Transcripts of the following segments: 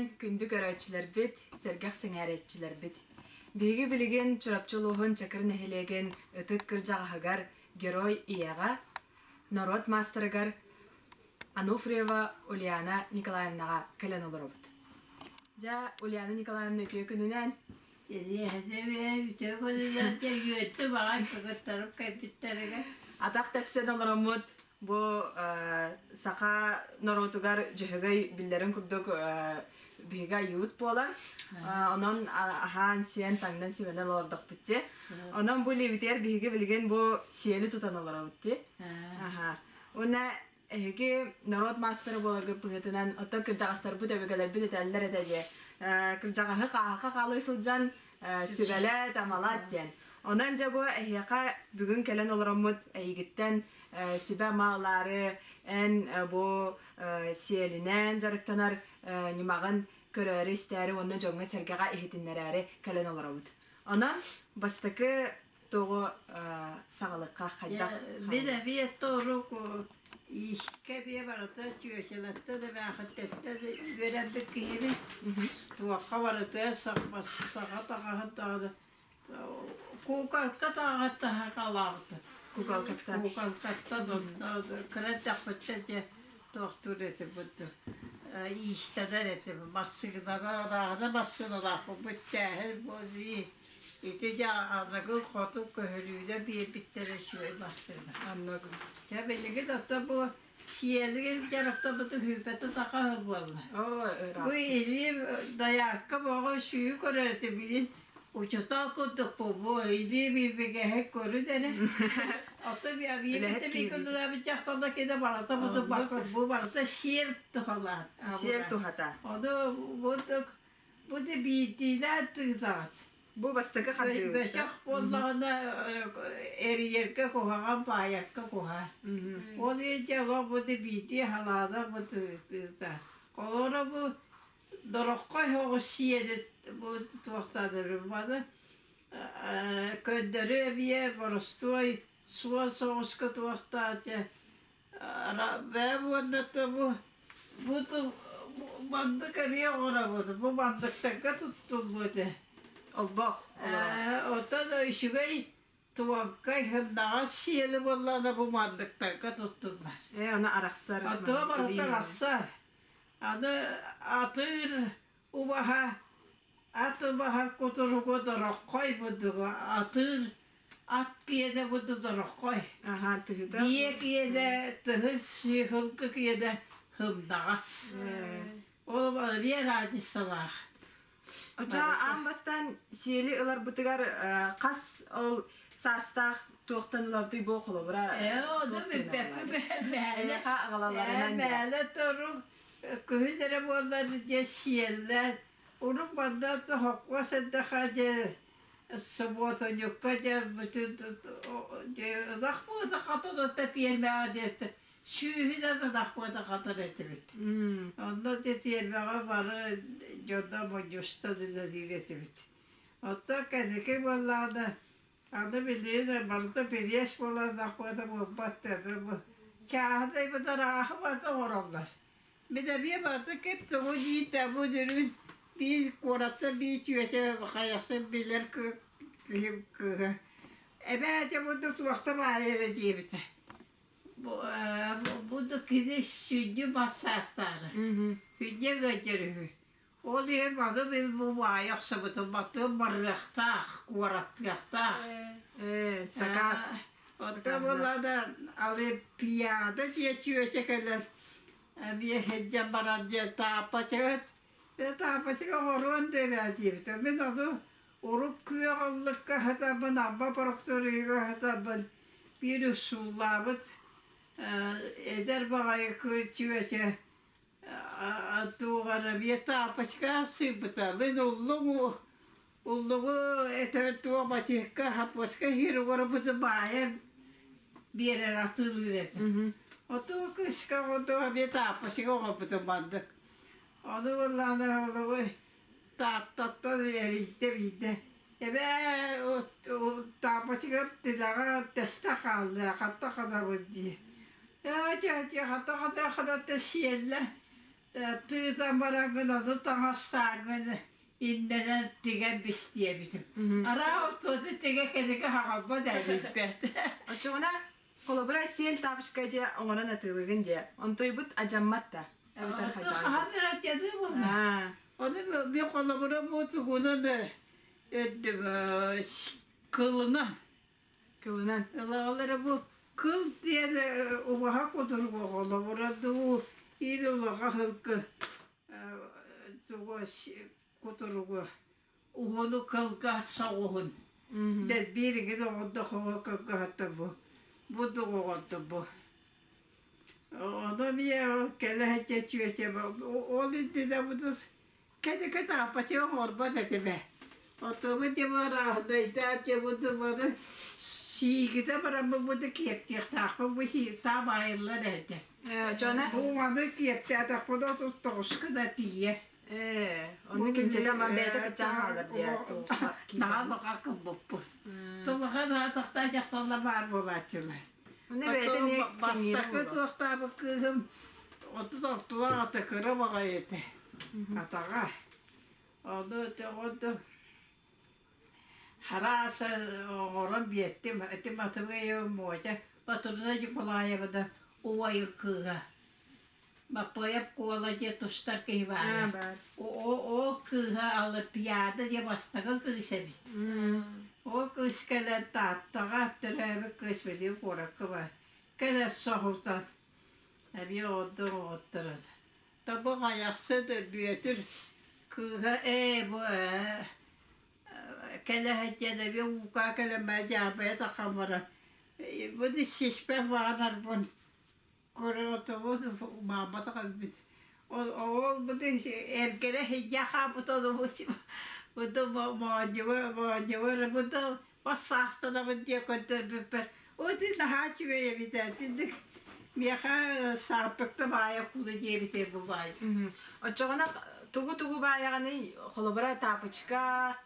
күнүнэн күндү көрөөччүлэрбит, сэргэх сэҥээрээччилэрбит. Биһиги билигин Чурапчы улууһун Чакыр нэһилиэгин ытык кырдьаҕаһыгар Герой Ийэҕэ, норуот маастарыгар Ануфриева Ульяна Николаевнаҕа кэлэн олоробут. Дьэ, Ульяна Николаевна үтүө күнүнэн! Үтүө күнүнэн дьэ үөттү баҕай кыгыттарып кэлбиттэригэр. Атах тэпсэн олороммут бу саха норуотугар дьөһөгөй биллэрин курдук биһиги айыыбыт буолар. Онон аһаан-сиэн, таҥнан-симэнэн олордохпут дии. Онон бу илиибитигэр биһиги билигин бу сиэли тутан олоробут дии. Аха. Уонна эһиги норуот маастара буоларгыт быһыытынан, оттон кырдьаҕастарбыт өбүгэлэрбит этэллэр этэ дии. Кырдьаҕаһы хааһахха хаалыы сылдьан сүбэлээт, амалаат диэн. Онон дьэ бу эһиэхэ бүгүн кэлэн олороммут эйигиттэн сүбэ-ама ылаары эн бу сиэлинэн дьарыктанар ньымаҕын көрөөрү-истээри уонна дьоҥҥо-сэргэҕэ иһитиннэрээри кэлэн олоробут. Онон бастакы тоҕо саҕалыкка хайдах Мин эмиэ торук иискэ биэ барыта чүөчэлэттэ да мээхиттэттэ да үөрэммит киһибин туохха барыта саха таҥаһын даҕаны куукалка таҥаһыттан халаабытым Кукалкаттан. Кукалкаттан кыра эрдэхпиттэн дьэ туохтуур этим иистэнэр этим массыынаны арааһына массыыналаахпын бүттээһин буолуу Ити дьэ аныгы хоту көһөрүүнэ биэрбиттэрэ үчүгэй массыына. Аныгы. Чэ билигин ото бу сиэлигин дьарыктаммыты сүүрбэтэ саха буолла. Оо, Бу ырааппыт. илиим дайаакка боҕо сүүһү көрөр этим билин учутал курдук бу бу илиим ибигэһи көрүн эрэ. Ото Үлэһит биибитэ киһи. бикуллаабыт дьахталла киһи барыта бу Оннук. бу барыта сиэл тухалаат. Сиэл туһата. Ону бу Бу да биирдиилээн тыытаҕыт. Бу бастакы хардыыбыт. Бөчөх буоллаҕына эрийэргэ куһаҕан, баайарга куһаҕан. Ол иһин дьэ олох бу да биирдии халаана бу тыыта. Холобура бу дороххой оҕус сиэри бу туохтаатар маны көннөрү эбиэ боростуой суон соҕуска туохтаата Бэйэм уонна бу бу маннык эмиэ оҥоробут. Бу манныктарга туттуллуо этэ. Олбох олорор. Оттон үчүгэй туонкай сымнаҕас сиэли буоллаҕына бу манныктарга туттуллар. Ээ, аны арахсар. Оттон барыта арахсар. Аны атыыр убаһа Ат убаһа кутуругу дороххой будуга атыыр ат киэнэ буду дороххой. Аха, тыһыта. Биэ киэнэ тыһыс сыһылгы киэнэ сымнаҕас. Ол биэ разницалаах. Оча аан бастаан сиэли ыларбытыгар хас ол саастаах туохтан ылабытый бу холобура Ээ, ону билбэппин мээлэ. Эйиэхэ аҕалаларынан Мээлэ торук күһүн эрэ буоллар дьэ сиэллээн Урут манна холкуос эрдэххэ дьэ субуотунньукка дьэ бүтүн дьэ ынах буота хатан отто пиэрмэҕэ диэт сүүһүнэн ынах буота хатан этибит. Онно дьэ пиэрмэҕэ бары дьоно мунньустан үлэлиир этибит. Оттон кэнники буоллаҕына аны билигин барыта бириэс буолан ынах буота буолбат да чааһынай быдарааһы барыта оҥороллор. Мин эмиэ барыта ким тугу диир да бу дүрүн биир куораттан биир чүөчэ хайахсын билэр киһим кыыһа эбээ дьэ бу да туохта баайа эрэ диэбитэ бу да кини сүнньү бас саастаары сүнньэ ыалдьар үһү ол иһин маны мин бу баайа охсубутум батыым барыахтаах куораттыахтаах сакаас Оттон буоллаҕына Олимпиада диэн чүөчэ кэлэн эмиэ сылдьан баран диэн тааппачыгыт тааппачыга оҥоруон диэбээ диэбитэ. Мин ону урут күөх ыллыкка сытаммын, Амма прокуратурыгар сытаммын биир усуллаабыт эдэр баҕайы чүөчэ туох эрэ биир тааппачка сыыппыта. Мин уллуҥ Уллугу этэр туох бачыыкка хаппаска иһир угар баайан биэрэр атыылыыр этэ. Оту кыска оту эмиэ тааппасыга оҕорбутум маннык. Ону буоллаҕына олоҕу тааттаттан эрийдэ биирдэ. Эбээ тааппачыгам тилэҕэ тэстэ хаалла хатта ханабын дии. Ээ чэ чэ хатта хата хата сиэллэ. Тыытан бараҥҥын ону таҥастааҥҥын иннэнэн тигэн бистиэбитим. Араа ортону тигэ кэнигэ хаҕалбат эбиппэт. Оччоҕуна холобура сиэл тапочка диэ оҥорон атыылыгын диэ. Онтуйбут адьаммат да. Эбэтэр хайдаҕый? Хаһан эрэ дьаныа буолла. Ону би холобура бу тугунан өттүм кылынан. Кылынан. Ылаҕалара бу кыл диэн убаһа кутурга холобура дуу или улаха сылгы тугу кутуругу уһуну кылгас соҕуһун дэлбииригин оҕордохоҕо кылгаһатта бу бу дуҕоҕордо бу ону эмиэ кэлэ сылдьа чүөчэ ол иннинэ Кэнники тааппаччы оҥорбот этим ээ. Оттубут дьэ бырааһынайдаан дьэ бу бары сиигитэ бараммын бу да киэптиэхтаахпын бу таам айыллар этэ. Дьоно Бу маны киэптээтэхпинэ 39 гына тиийэр. Онно кинчэтэ ман бэйэтэ кыччаан хаалар диэ. Наһаа баха кылбыппын. Тылаха наатахтаа дьахталлар баар буолааччылар. Онно бэйэтэ эмиэ Бастакы туохтаабыт кыыһым 36 ата кыра баҕайы этэ. Атаҕа. Ону оҕоду хараас оҥорон биэртим. Ити Матвеева Мотя Батурина Николаева да убайын кыыһа. Маппыайап Куола диэн тустар киһи баара. Ол кыыһа Олимпиада диэн бастакы кыыс эбит. Ол кыыс кэлэн Тааттаҕа төрөөбүт кыыс билигин куоракка бар. Кэлэн соһутан эмиэ оҕордор оҕотторон. Тобук айахсыт Бүөтүр кыыһа ээ бу ээ кэлэ сылдьан эмиэ уукаа кэлэн дьаарбайа таххан баран бу сиспэх баҕанарбын Көрөөтөҕүн мааматах эбит. Ол ол бу эргэрэ сылдьа хаалбыта бу моонньуба моонньуба бу да бас саастанабын диэн көрдөрбүппэр ити наһаа үчүгэй эбит ээ итинник миэхэ саарбыкта баайа кулу диэбитэ бу баай. Оччоҕуна тугу-тугу баайаҕыный? Холобура, тапочка,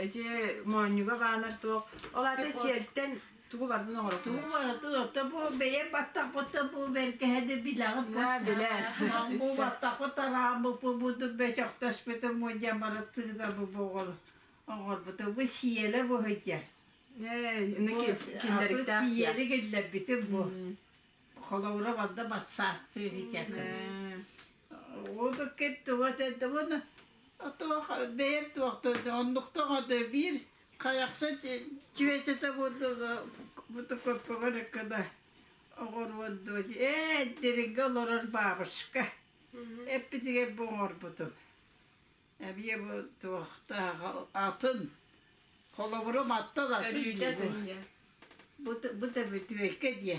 Ити моонньуга баанар туох, ол аата сиэлтэн тугу бардын Тугу оҥороккунуй? барытын ото бу бэйэм баттахпыттан бу бэргэһэни билэҕин бу. На, билэр. Бу Истэ. баттахпыт арааммыппын бу бөчөхтөспүтүм мунньан баран тыына бу оҥорбутум. Бу сиэлэ бу сылдьар. Ээ, аны Бу аты киллэриктээх диэ. сиэли киллэрбитим бу. Холобура манна массаастыы ситэ Ону ким туга этэн туох бэйэм туохтан оннуктан ото биир хайахсыт түөтэтэ буду көппөҕөр гына оҕоруон дуо ээ дириҥгэ олорор бабушка эппитигэр бу оҥорбутум эмиэ бу туохтаах атын холобурум аттан атын Өлүүтэ атын дии. Бу да бүтүөккэ диэ.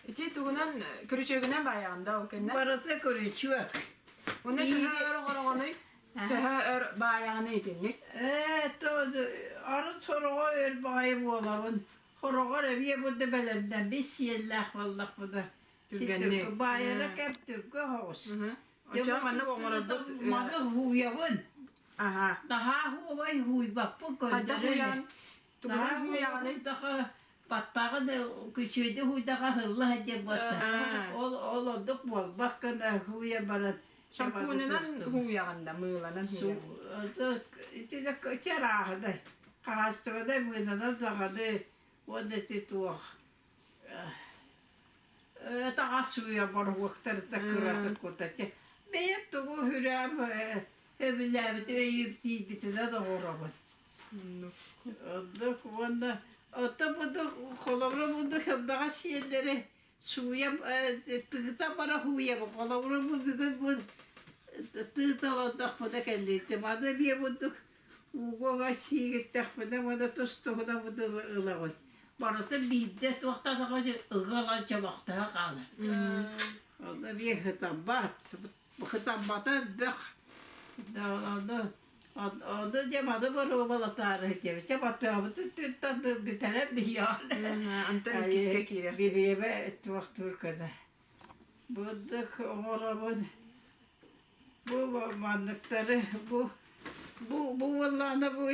Ити тугунан күрүчүөгүнэн баайаҕын да ол кэннэ? Барыта күрүчүөк. Уонна төһө өр оҥороҕунуй? Төһө өр баайаҕыный итинник? Ээ, то арын сороҕо өр баҕайы буолабын. Хороҕор эмиэ бу да бэлэмнэммит сиэллээх буоллахпына. Түргэнник. Баайара кэм түргө оҕус. Оччоҕо маннык оҥорорбут Маны хууйабын. Аха. Наһаа хуубай хууйбаппын Хайдах көрдөрөр. хууйаҕын? Тугунан Наһаа хууйаҕыный? хууйдаха баттаҕын күчүөйдэ хууйдаха сылла сылдьар буолта. Ол ол ордук буолбах гына хууйан баран Шампунунан хууйаҕын да, мыыланан хууйаҕын. Ити чарааһынай, хаһаастыбанай мыынанан даҕаны уонна ити туох таҥас сууйа боруһуоктарыттан кыратык кута бэйэм тугу үһүрээм өбүлээбити өйүүм тиийбитинэн оҥоробун оннук уонна оттон буду холобура буду хымнаҕас сиэллэри сууйам тыытан бара хууйабын холобура бу бүгүн бу тыыталаннахпына кэллиитим аны эмиэ бурдук Ууга сиигиттэхпинэ уонна тус-туһунан ылабын. Барыта биирдэ туохтаатаҕа ыга ылан чолохтоһо хаалар. Онно эмиэ сытаммат. Сытаммата элбэх. Ону ону дьэ маны боруобалатаары диэбит. Чэ баттаабытын түттан бүтэрэн биһиэҕэ. Антон иккискэ киирэр. Бириэмэ туохтуур гына. Бурдук оҥоробун. Бу манныктары бу бу бу буоллаҕына бу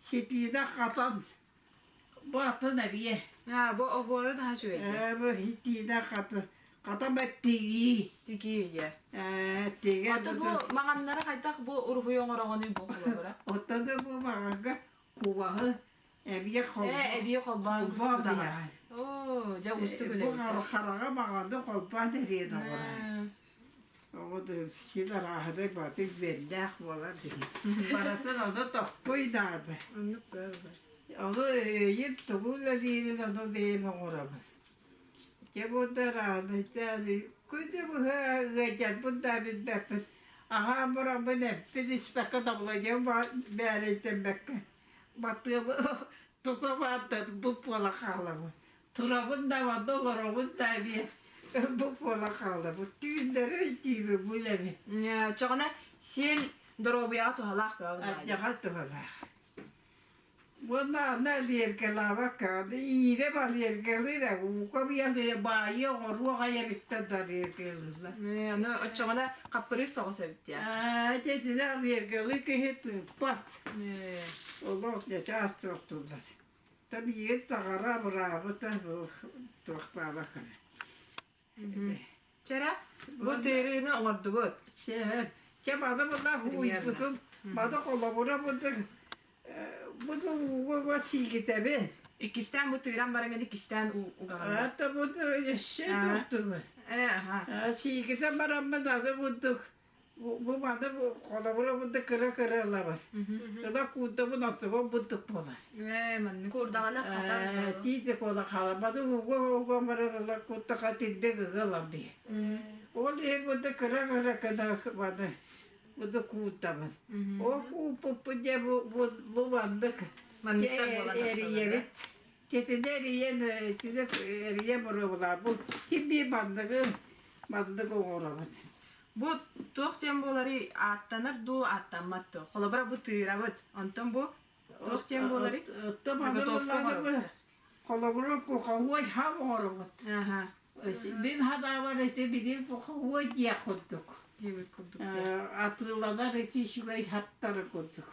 ситиинэ хатан бу атын эбиэ. Аа, бу оһуора наһаа үчүгэйдик. Ээ бу ситиинэ хатан. Хата бэттигии. Тигии ийэ. Ээ, тигэ Ото бу маҕаннара хайдах бу уруһуй оҥороҕунуй бу холобура? Оттон да бу маҕаҥҥа кубаһы эбиэ Ээ, эбиэ холбоон холбоон тутаҕын. биэҕин. Оо, дьэ уустук Бу үлэ эбит. хараҕа маҕаны холбоон эриэн оҕураай. Оҕо да син арааһынай баты үөннээх буолар дии. Барытын ону тохпуй наада. Оннук баар. Ону өйүм тугу үлэлиирин ону бэйэм оҥоробун. Дьэ бу дарааныйдааны күнү быһа ыалдьарбын да билбэппин. Аһаан бараммын эппин испэккэ давлением мээрэйдэммэккэ батыабы тута бааттатбыт буола хаалабын. Турабын да манна олоробун да эмиэ бу буола хаалабын. Түүннэри өйдүүбүн бу үлэни. Чоҕуна сиэл доруобуйаҕа туһалаах бөҕө Ардьаҕа туһалаах. Уонна аны аллергиялаабакка, аны иирэ аллергиялыыр ээ, ууга быйыл баайыы оҥоруох айабыттан да аллергиялыыллар. Аны оччоҕуна хаппырыыс соҕус эбит диэн. Аа, дьэ итини аллергиялыыр киһи тыыппат. Олох дьэ чаас туохтууллар. Табиит таҕара абыраабыта туохтаабакка. Чэрэ, бу тыырыыны оҥордубут. Чэ, чэ маны мына уйбутун, маны холобура бутун, бутун ууга сиигитэбин. Иккистээн бу тыыран бараҥын иккистээн угаҕын. Это буту өссө туохтубу. Сиигитэн бараммын аны бурдук Бу маны холобура бу кыра-кыра ылабын. Ыла куурдабын оттубун бурдук буолар. Ээ, маннык. Куурдаҕына хатар. Тиити буола хаалар. Маны уга уга баран ыла куурдаха тирдик ыга ылам бии. Ол иһин бу кыра-кыра гына маны бу куурдабын. Ол кууппуппун дьэ бу бу маннык Манныктар буолан эрийэбит. Тетине эрийэн тине эрийэн боруобалаабыт. Ким бии манныгы маннык оҥоробут. Бу туох диэн буоларый ааттанар дуу, ааттаммат дуу? Холобура бу тыырабыт, онтон бу туох диэн буоларый? Заготовка оҥоробут. Холобура куховой хам оҥоробут. Мин ханаабар ити били куховой диэх курдук. Диэбит курдук. Атыыланар ити үчүгэй хаттары курдук.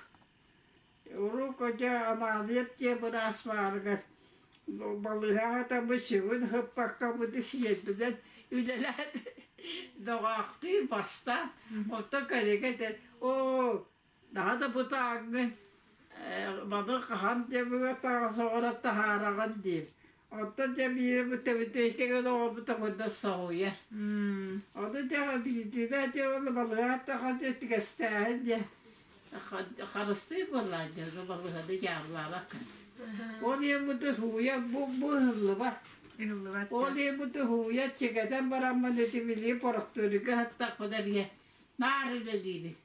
Урукку дьэ анаалыйап диэн быраас баарыгар балыыһаҕа да бу сүгүн ыһыппакка бу сиэрбинэн үлэлээн доҕоохтуу бастаан оттон кэлигэ этэн оо наһаа да бытааҥҥын маны хаһан дьэ бүгүн таҥас оҥорон таһаараҕын диир оттон дьэ биир бу тэбитэйкэҕин оҥорбута курдук соһуйар ону дьэ биирдиинэ дьэ ол балыыһа дьэ тигэстээһин диэн Харыстыыр буоллаҕа дьону балыыһаны дьаабылаабаккын. Ол иһин һууйа бу бу ыһыллыбат. Ыһыллыбат. Ол иһин һууйа чэгэтэн бараммын ити билии порохтуурга сыттахпына эмиэ наар үлэлиибин.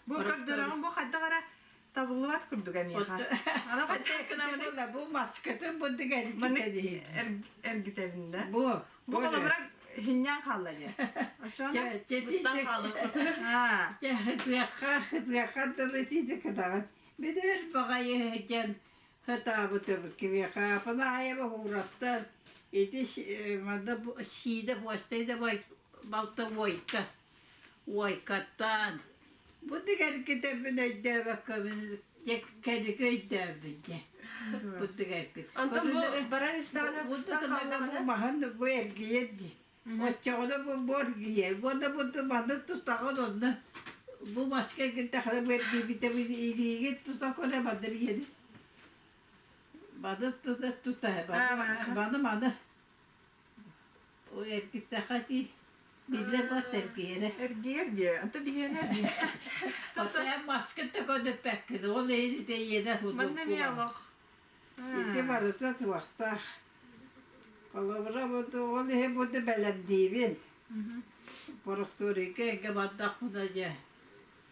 Бу көрдөрөҕүн бу хайдах эрэ табыллыбат курдук эмиэхэ. Ана хайдах гынабын Бу маскатын бу дигэргитэбин. Эргитэбин да. Бу Бу холобура хинньаан хаалла дии. Оччоҕуна Быстан хаалыах. Тыахха тыахха дылы тиийдэ кытаҕын. Бүдүр баҕайы диэн сатаабытым кимиэхэ Апанаайаба уураттар ити манна сиидэ буостай да балта уойка уойкаттаан бу дигэргитэбин өйдөөбөккөбүн дьэ кэлиги өйдөөбүт дьэ бу дигэргит Онтон бу баран истэҕинэ быстан хааллаҕына маһын бу эргийэр дии оччоҕуна бу бу эргийэр уонна бу маны тутаҕын онно бу маска эргиттэххинэ бу эргийбитэ илиигин тута көрө маны биэри маны тута тута маны маны Эргиттэххэ дии, биллэр бат эргийэрэ. Эргийэр диэ, ото биһиэнэ эргийэр. Эн маскын да көтүппэккин, ол иһин ити ийэнэ Манна эмиэ олох. Ити барыта туохтаах. Холобура, ол иһин бу бэлэмниибин. Борохтуоруйга эгэ бардахпына дьэ,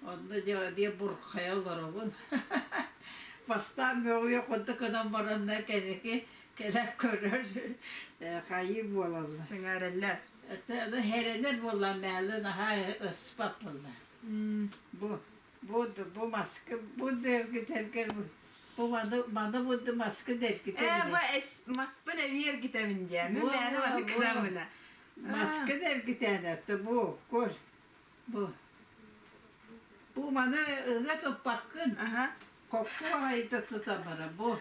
онно дьэ эмиэ бурхайа олоробун. Бастаан мөҕүө курдук гынан бараннар кэнники кэлэн көрөр хайыы буолаллар. Сэҥээрэллэр. Хэрэнэр буолла мээлэ наһаа ыспат буолла. Бу бу бу маска бу дэргитэргэр бу маны маны бу маска дэргитэр. Ээ бу эс маспын эбии эргитэбин диэ. Мин мээлэ маны кырамына. Маска дэргитэнэ бу көр Бу бу маны ыга туппаккын, хокку аҕайда тута бара бу.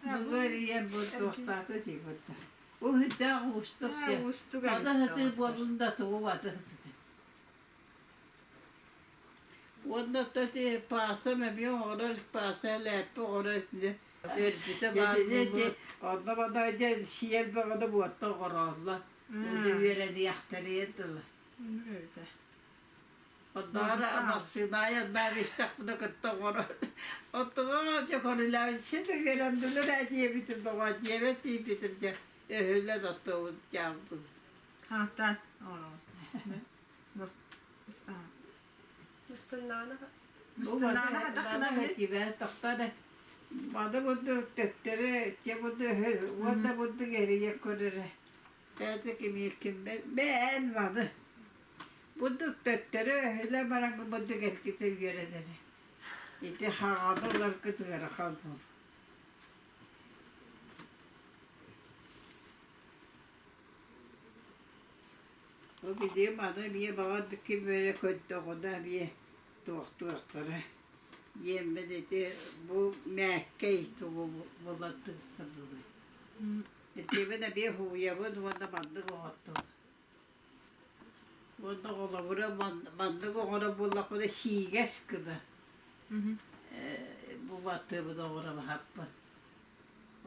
Бу эрийэн бу туохтаата дии бутта. Бу үрдээх уустук диэн. Уустук Аны эбит сытыы доҕоттор. буоллун да тугу баты сытыы. Уонна ити паасам эмиэ оҥорор, пааса лээппэ оҥорор итини өлбүтэ баар буолуо. Онно манна дьэ сиэл бөҕөнү буотта оҥороллор. Уну үөрэниэхтэриэ дылы. Эбитэ. Оннооҕор массыынаайа баар истэхпинэ кытта оҥорор. Оттоҕо дьэ көрүлээбит син үөрэннилэр ээ диэбитим доҕоор, дьиэбэр тиийбитим дьэ өһүллэн оттуобут дьаампын. Хааттаан оҥороҕун. Бу. Устаҕын. Мустуннаҕына Мустуннаҕына хайдах гынабыный? Тохтоо Маны бурдук төттөрү, те бурдук уонна бурдук эрийэ көрөрө. Бэйэтэ кимиэккиннэр бээн маны. Бурдук төттөрү өһүлэ баран бурдук эргитэ үөрэнэрэ. Ити хаҕаны ыларгыт ыарахан буолуо. Бу билигин маны эмиэ баҕар ким эрэ көрдөҕүнэ эмиэ туохтуохтара. Диэммин ити бу мээккэй тугу булардыктар дылы. Итибин эмиэ һууйабын уонна маннык оҥоттум. Уонна холобура маннык оҥорор буоллахпына сиигэс гына бу баттыыбын оҥорон аһаппын.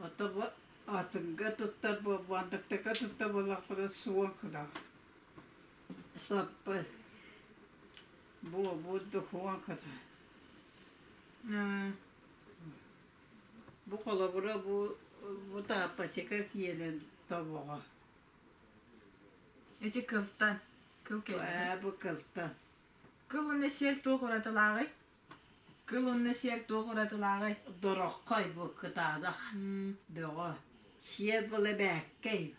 Оттон бу атынга туттар буолбаатыктарга туттар буоллахпына суон гынаҕын. Саппы бу бурдук хуон кыта. Бу холобура бу бу тааппачыка киэнин тобоҕо. Ити кылтан. Кыл кэлбит. Ээ бу кылтан. Кыл уонна сиэл туох уратылааҕый? Кыл уонна сиэл туох уратылааҕый? Дороххой бу кытаанах бөҕө. Сиэл была бээккэй.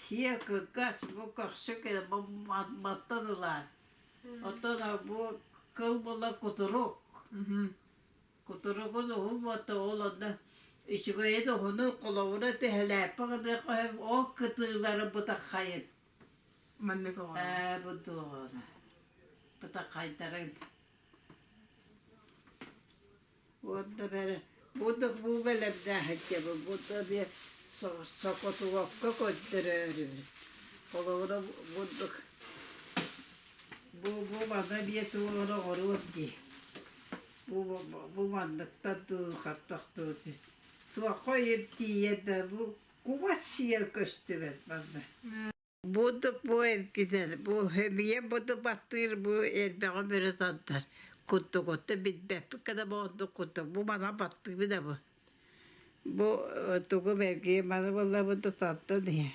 Сиэл кыргас бу көхсү бу маттан ылаар. Оттон бу кыл була кутурук. Кутуругун уһун буолта ол онно үчүгэйин уһуну холобура түһэлээппэ гыныахха сөп ол кытыылары бытаххайын. Маннык оҕо. Ээ бу дуоҕа. Бытаххайдарын. Уонна бэрэ бу да бу бэлэмнээһиккэ бу да биэ сокотугокко көрдөрөөрүбүт. Холобура бурдук бу бу мана биэ туора оҕоруот дии. Бу бу манныктан дуу хаттах дуу туохха өйүм тиийэн да бу кумас сиэр көстүбэт манна. Бурдук бу эргитэр, бу хөмүйэ буду баттыыр, бу элбэҕи бөрө тардар. Куттугутта билбэппит гына боордук куттук. Бу мана баттыыбын да бу. Бу тугу бэргиэ маны буоллабын да тардан иһэ.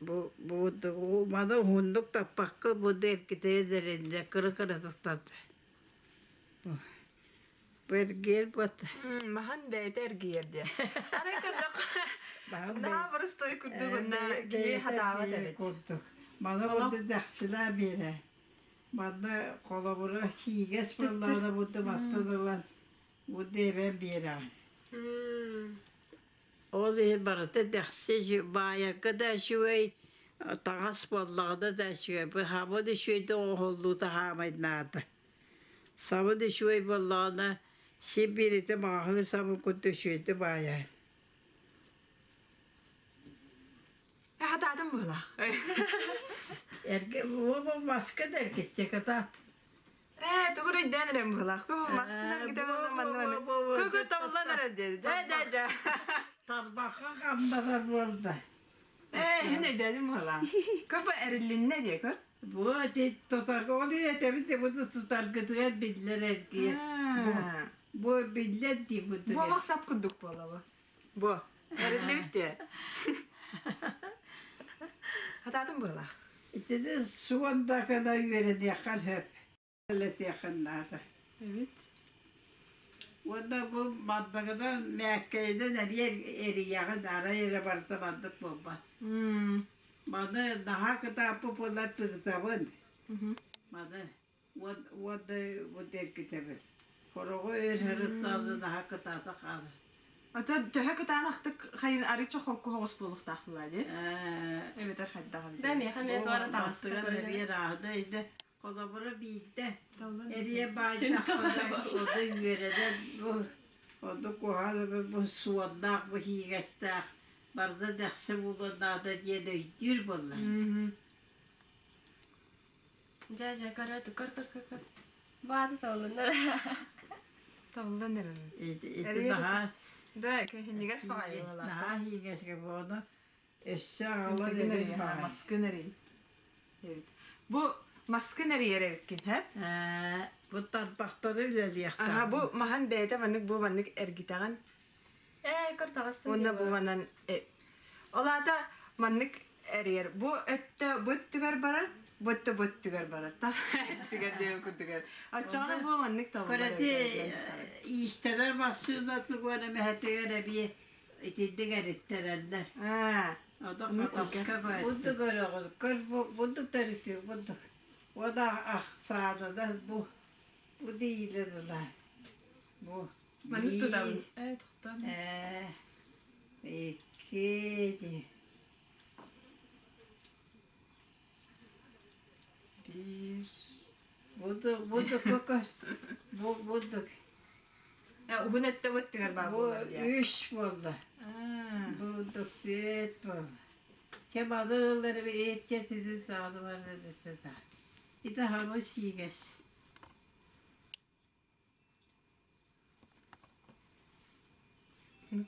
Бу бу маны уһуннук таппакка бу да эргитэ эрэриннэ кыра-кыратык тарда. Эргиэр бат. Маһан бэйэтэ эргийэр диэн. Арай көрдөххө, наһаа боростуой курдук уонна киһи хатаабат эбит. Курдук. Маны буду дэхсилээ биэрэ. Манна холобура сиигэс буоллаҕына буду баттан ылан буду эбэн биэрэҕин. Ол иһин барыта дэхси баайарга да үчүгэй, таҥас буоллаҕына да үчүгэй. Быһабын үчүгэйдик оҥоһуллуута хаамай наада. Сабын үчүгэй буоллаҕына, син бииритэ маҕаһыын сабын курдук үчүгэйдик баайар. Хатаатым быһылаах. Эргэ бу маска да эргиччи кытаат. Ээ, тугу өйдөөн эрэн быһылаах. Бу маскын эргитэ буолла манна манна. Көкөр табыллан эрэр диэри. Дьэ, дьэ, дьэ. Тарбахха хамнатар буолда. Ээ, иһин өйдөөдүм быһылаах. Көпө эриллиннэ диэ көр. Бу ити тутарга ол этэбин де бу тутаргытыгар биллэр эргийэр. Бу бу биллэр дии бу. Бу олох сап курдук буола бу. Бу. Эриллибит дии. Хатаатым быһылаах. Итини суон да гына үөрэниэххэ сөп. Элэтиэххин наада. Эбит. Уонна бу манныгынан мээккэйинэн эмиэ эрийэҕин, арай эрэ барыта маннык буолбат. Маны наһаа кытааппыт буолан тыытабын. Маны уонна бу эргитэбин. Хороҕо өр һырыттаҕына наһаа кытаата хаалар. Ата төһө кытаанахтык хайын арычча холку соҕус буолуохтаах буолаа дии. Эбэтэр хайдах эбитэ. Бэ миэхэ эмиэ туора таҕыста Баттыгар эмиэ ырааһына иһдэ Холобура биирдэ эрийэ баайдахпына ону үөрэнэн бу. Онно куһаҕан бу суоннаах, бу иһигэстээх барыта дэхси буолуон наада диэн өйдүүр буолла. Дьэ, дьэ, көрө, көр, көр, көр, көр. Бааты табылынна. Табыллан эрэр. Ити ити наһаа Да, киһиннигэс баҕайы наһаа иһигэске буону өссө аҕалан эрэр баҕайы. Маскын эрий. Бу маскын эрийэр эбиккин, һэ? Бу тарбахтары үлэлиэхтээх. Аха, бу маһан бэйэтэ маннык бу маннык эргитэҕин. Ээ, көр таҕыстым. Уонна бу манан Ол аата маннык эрийэр. Бу өттө бу өттүгэр барар, бу өттө бу өттүгэр барар. Тас өттүгэр диэн курдугар. Оччоҕуна бу маннык табыллар. Көрөти иистэнэр массыына тугуан эмэһэтигэр эбии итинник эриттэрэллэр. Аа. Бундук көрөҕүн, көр бу бундук төрүтү бундук. Ода ах саадада бу бу диилен ыла. Бу Маннык тутабын. Ээ, тохтон. Ээ, икки ди. Биир. Бундук бундук көкөр. Бу бундук. Уһун өттө буттугар баар Бу буолар диye. үс буолла. Бундук түөрт буолла. Чэ балыылары эччэтини таалыбары да. Ити хаба сиигэс.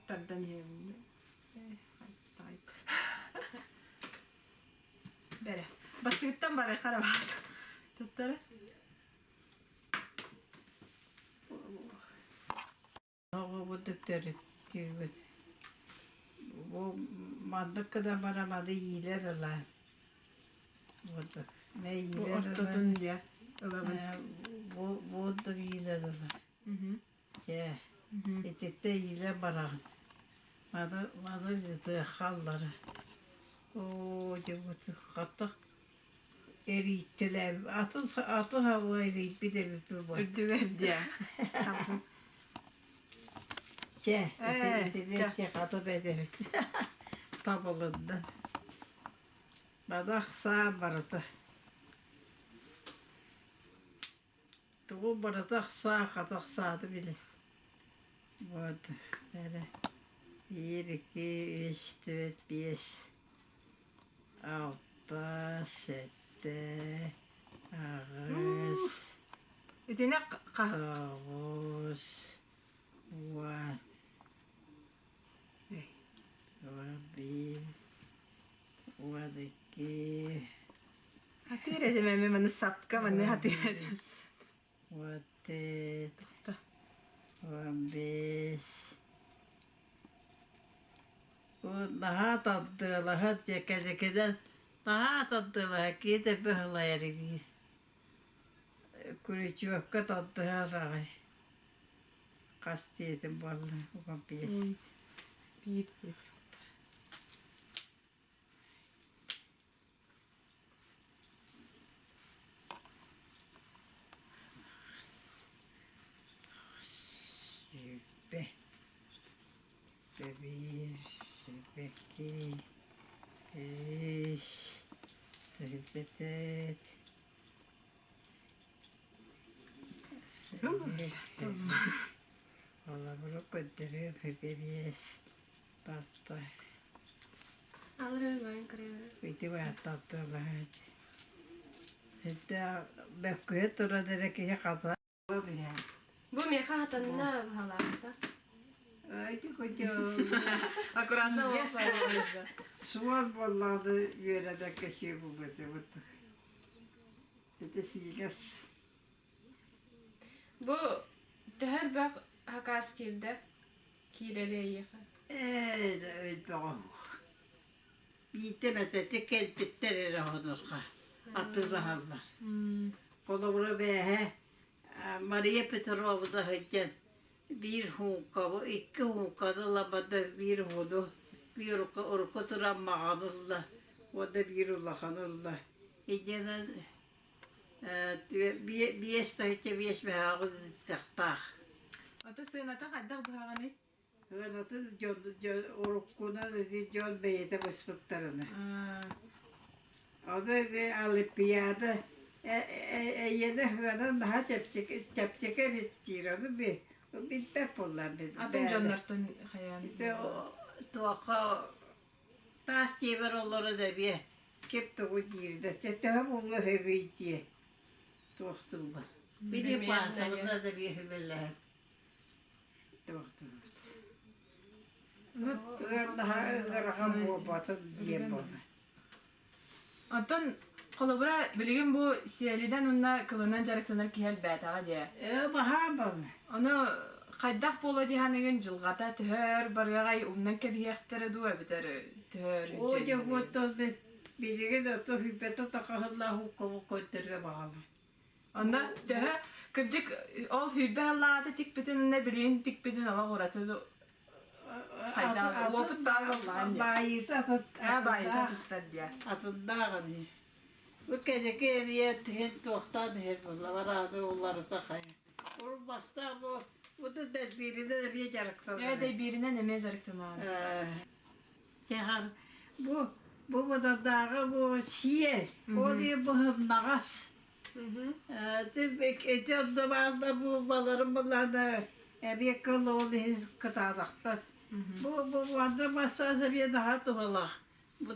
Тардан иһэбин. Бэрэ. Бастыгыттан бары харабаас. Туттара. Оҕобут төрүттүүбүт. Бу маннык гына бараманы иилэр ылаан. Вот мэ Бу иилэр ортотун ылан. дьэ ылабын. Бу буурдук иилэр ылан. Дьэ ититтэ иилэ бараҕын. Маны маны ыытыахха аллара. Оо дьэ бу хатах Эрийтэлээбит атын атын хаба эрийбит эбиппин буолла. Үрдүгэр диэ. Чэ, ити итини чэ хата бэдэбит. Табылынна. Бадах саа барыта. Тугу барыта саа хатах сааты били. Вот, эрэ. Биир, икки, үс, түөрт, биэс. Алта, сэттэ, аҕыс, Итини тоҕус, уон, 11, 12, Хатыыр этим эми маны сапка маны хатыыр этим. 14, 15. Наһаа тардыалаһар дьэкэдьэкэдэн наһаа тардыалаһар киһи да быһылайар дии. Күрүчүөккэ тардыһар аҕай. Хас диэтим буолла 15. Биир диэт. Сүүрбэ биир, сүүрбэ икки, үс, 34. Холобуру көрдөрүө биэс барта. Алырын барын көрөбүн. Ити бааттатталаһыт. Хитэ бөккүһэ туран эрэ киһи хата. Бу миэхэ хатанна баһалаата. Ити кутю. Аккуратно Суол буоллаҕына үөрэнэ кэсиэ булбатыбыт. Ити сиигэс. Бу төһө элбэх хакаас киирдэ? Киирэри эйиэхэ. Ээ, өйдөҕө. Биирдэ эмэтэ кэлбиттэр эрэ онуоха атыылаһаллар. Холобура бээһэ Мария Петровна сылдьан биир һууҥкабы, икки һууҥканы ылабада биир уһуну, биир урукку туран маҕаны ылла уонна биир улаханы ылла. Инньэнэн биэс тыһыынча биэс мөһөөҕү ыытыахтаах. Ата сыаната хайдах быһаҕыный? Сыанатын дьон уруккунан ити дьон бэйэтэ быспыттарына. Ону ити Олимпиада эйиэнэ сыана наһаа чэпчэки чэпчэки эбит диир. Ону би Билбэт буоллар Атын дьоннортон хайаан Ити туохха таас дьиэбэр олоро да эбиэ кип тугу диир да төһө буолуо үһүбүй диэ туохтууллар. Били паасабына да биэ үһүбэлэһэр туохтууллар. Ыардаһа ыарахан буолбатын диэн буолла. Оттон холобура билигин бу сиэлинэн уонна кылынан дьарыктанар киһи элбээтэҕэ диэ. Ээ баһаам буолла. Ону хайдах буолуо дии саныыгын дьылҕата төһөр барыаҕай умнан кэбиһиэхтэрэ дуу эбэтэр төһөр Оо дьэ оттон билигин ото сүүрбэтэ тахаһыллаах уккабыл көрдөргө баҕалар. Онно төһө кырдьык ол сүүрбэ сыллааҕыта тикпитин уонна билигин тикпитин олох ураты хайдах уопут баар буоллаҕын дии. Баайыыта Аа баайыыта туттар диэ. атыннаах ини. Бу кэнники эрийэ түһэн туохтаан иһэр буолла барааны уларыта хайа. Урут бастаан бу бу да дэйбииринэн эмиэ дьарыктанар. Ээ дэйбииринэн эмиэ дьарыктанар. Кэхэр бу бу быдардааҕы бу сиэл ол быһымнаҕас Ити онно баалла бу баларым былаана эбиэккэ олоҕун иһин кытаанахтар. Бу бу манна массаас эмиэ наһаа туһалаах. Бу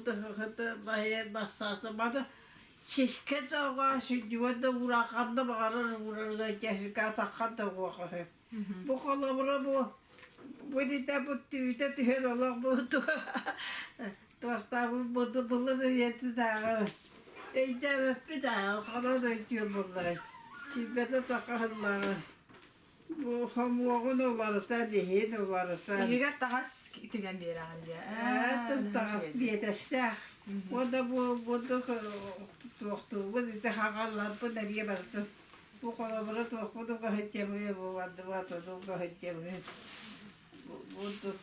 баһыйар массааса маны сискэ да оҕо сүнньүгэр да уураххан да баҕарар уурарга дьэһиргэ атаххан да уоха үһү. Бу холобура бу бу ититэ бу түүтэ түһэн олох бу туохтаабыт буду былыр үйэтинээҕи өйдөөбөппүт аа ханан өйдүө буолларай сүүрбэтэ тахаһыллаҕы бу хомуоҕун уларытан иһин уларытан Иһигэр таҥас тигэн биэрэҕин дии ээ таҥас биэтэстээх уонна бу бурдук туохтуубун ити хаҥалларбын эмиэ барытын Бу холобура туохпун угаһыттыамый буолардыбат ону угаһыттыамый бурдук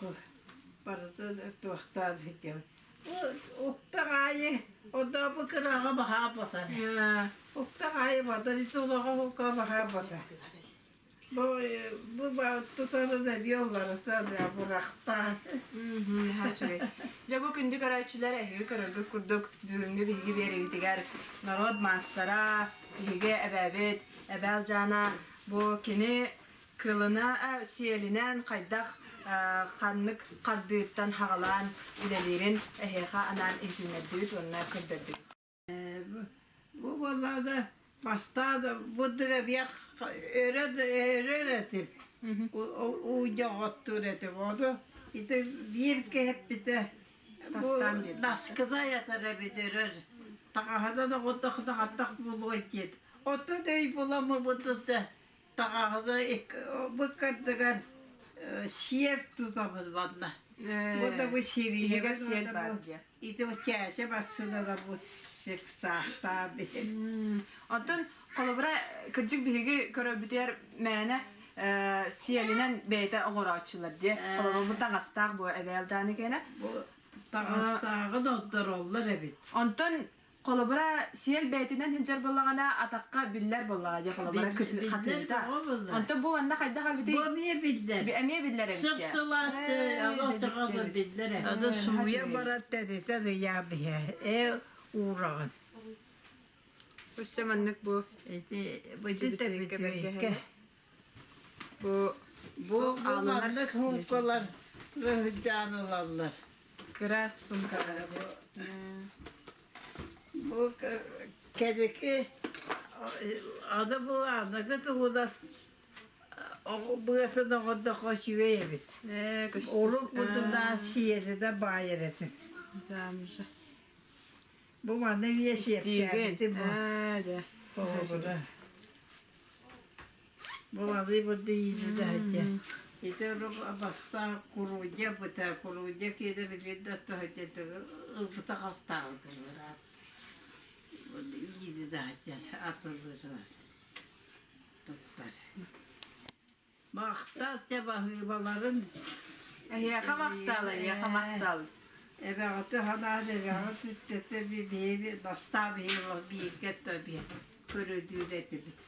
барытын туохтаан сылдьабын. Уктах аайы оннооҕу кыраҕа баһаа батар. Уктах аайы батар ити улахан укка баһаа батар. Бу бу тутарын эбиэ уларытан бырахтаан. Дьэ бу күндү көрөөччүлэр эһиги көрөргүт курдук бүгүҥҥү биһиги биэриибитигэр норуот маастара Биһиги эбээбит Эбээ Алдьаана бу кини кылына сиэлинэн хайдах ханнык хардыыттан хаҕалаан үлэлиирин эһиэхэ анаан иһитиннэрдибит уонна көрдөрдүбүт. Бу буоллаҕына бастаан бурдук эбиэх өрөн өрөр этим. Уудьоҕоттуур этим. Ону ити биир кэһэппитэ Бу наскыда ятар эбит өрөр. Таҕаһынан оҕотохно хаттах буолуой диэт. Оттон өй буламмыбытыта таҕаһына быккардыгар сиэр тутабын манна. Бу да бу сириэбин ити бу чээчэ массыыналар бу саахтаан Оттон холобура кырдьык биһиги көрөрбүтүгэр мээнэ сиэлинэн бэйэтэ оҥорооччулар диэ. Холобур бу таҥастаах бу эбээл Дьааны киэнэ. Бу таҥастааҕын ордороллор эбит. Онтон холобура сиэл бэйэтинэн сылдьар буоллаҕына атахха биллэр буоллаҕа дии холобура хатыыта. Онтон бу манна хайдах эбитий? Бу эмиэ биллэр. Эмиэ биллэр эбит. Сып-сылаас алаачаҕа биллэр. Аны сууйа барар тэритэ ыйаа биһэ. Ээ уураҕын. Өссө маннык бу Ити бу Бу Бу маннык муукалар сылдьан ылаллар. Кыра сумкалара бу. Бу кэники аны бу аныгы туһунас быатын оҕордоххо үчүгэй эбит. Урут бутунаа сиэтинэ баайар этим. Замжа. Бу манна эмиэ сиэптээбитим бу. Холобура. Булалыы бурду иитэ Ити бастаан курудьа быта курудьа киирэ билин да тоһдьо ылбыта хастааҕы кылыраат ииди даһдьар атыллыыр туттар Махтал дьэ баһыыбаларын Эһиэхэ махтал, эһиэхэ махтал. Эбэҕити санаан эбэҕит үттэтэ биһиги бастаан биһиги бииргэ биһи көрөдүүр этибит.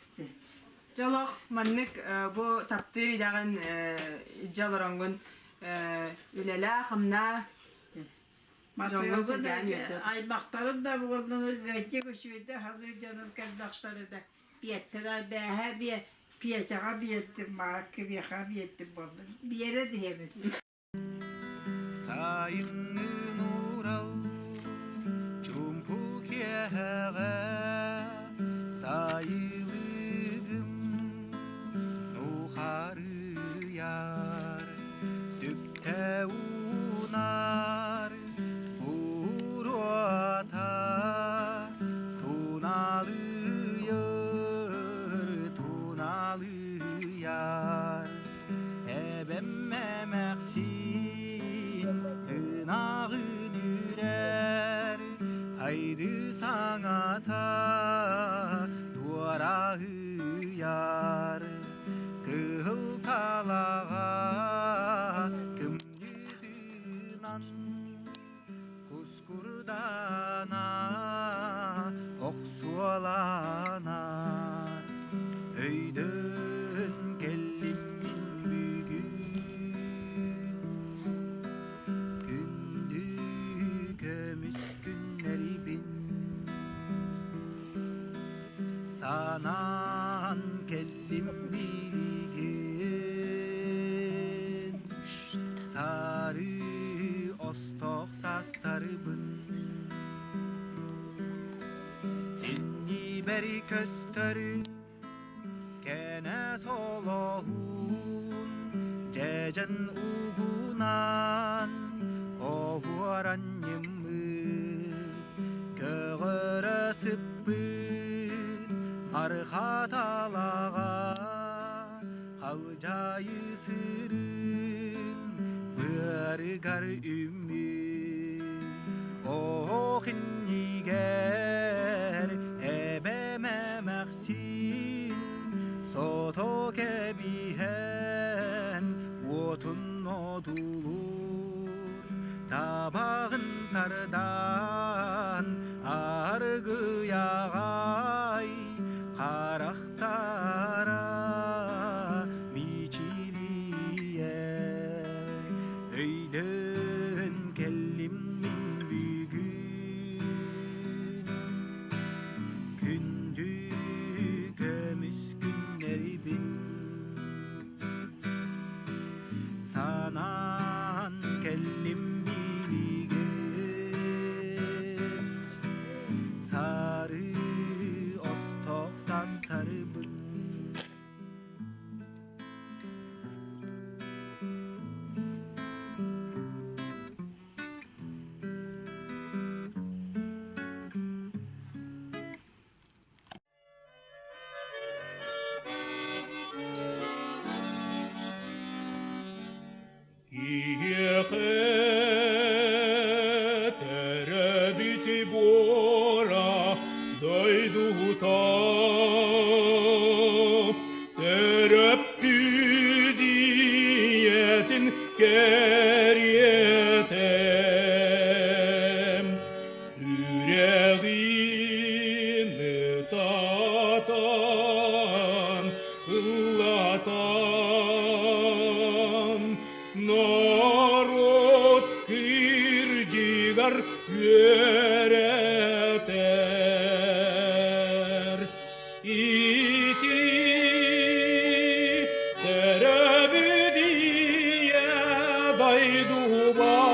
Дьолох маннык бу таптыыр идэҕин илдьэ олороҥҥун үлэлээ, хамнаа дьоҥҥун сэргээн үөрдэ. Аймахтарым да буоллун ыалдьык үчүгэйдик саныыр дьонум кэллэхтэринэ биэттэрэ бээһэ биэ. Петяҕа биэрдим, кимиэхэ биэрдим буолла. Биэрэн иһэбин. Сайыҥҥы нуурал чуумпу киэһэҕэ сайылыгым нухарыйар түптэ уунар буруота туналыйар туналыйар Эбэм эмээхсин ынаҕын үрэр, Айды саҥата туораһыйар, Кыһыл талаҕа кымньыытынан Кускурдана охсуоланар Өйдөөн кэллим мин бүгүн Күндү көмүс күннэрибин Санаан кэллим билигин Сары остох састарыбын Иннибэр көстөр кэнэ солоһун Дьэдьэн угунан оһуоран ньыммыт Көҕөрө сыппыт арҕаталаҕа Халдьаайы сырын быарыгар үммүт Оох иннигэр эбэм эмэхсин Сото кэбиһэн уотун одуулуур Табаҕын тардан аргыйаҕай харахтара мичилийэ өйдөөн кэллим мин бүгүн күндү көмүс күннэрибин санаан кэллим билигин сары остох састарыбын Киһиэхэ төрөөбүт буора дойдута төрөппүт ийэтин кэриэтэ Сүрэҕин ытатан, ыллатан, норуот кырдьыгар үөрэтэр. Ити төрөбүт ийэ дойдубар